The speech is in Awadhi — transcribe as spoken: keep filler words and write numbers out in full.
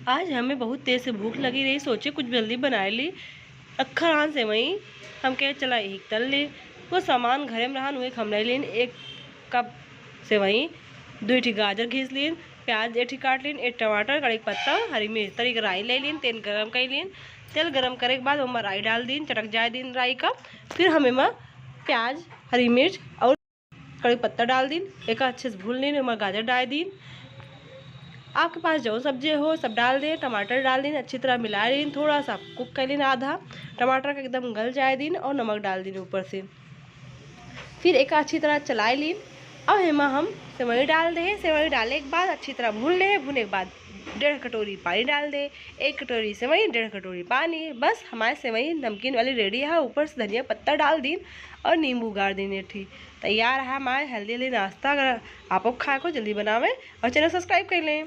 आज हमें बहुत तेज से भूख लगी रही, सोचे कुछ जल्दी बनाए ली। अक्खर आन सेवई, हम कहे चला यही तल ले। वो सामान घरे में रहन, उहे हम ले लेन। एक कप सेवई, दुई ठी गाजर घिस लेन, प्याज एक ठी काट लेन, एक टमाटर, कड़ी पत्ता, हरी मिर्च, तरी के राई ले लेन, तेल गरम कर लेन। तेल गरम करे के बाद ओमा राई डाल दीन, चटक जाए दीन राई का। फिर हम एमा प्याज, हरी मिर्च और कड़ी पत्ता डाल दीन, एका अच्छे से भून लेन, ओमा गाजर डाल दीन। आपके पास जौन सब्जी हो सब डाल दें, टमाटर डाल दीन, अच्छी तरह मिला लेन, थोड़ा सा कुक कर लेन आधा, टमाटर का एकदम गल जाए दीन और नमक डाल दीन ऊपर से। फिर एका अच्छी तरह चलाए लीन। अब एमा हम सेवई डाल दे। सेवई डाले के बाद अच्छी तरह भून ले। भूने के बाद डेढ़ कटोरी पानी डाल दे। एक कटोरी सेवई, डेढ़ कटोरी पानी। बस हमारे सेवई नमकीन वाली रेडी है। ऊपर से धनिया पत्ता डाल दीन और नींबू गाड़ दीन। ये ठीक तैयार है हमारे हेल्दी हेल्दी नाश्ता। अगर आपको खाए को जल्दी बनावे और चैनल सब्सक्राइब कर लें।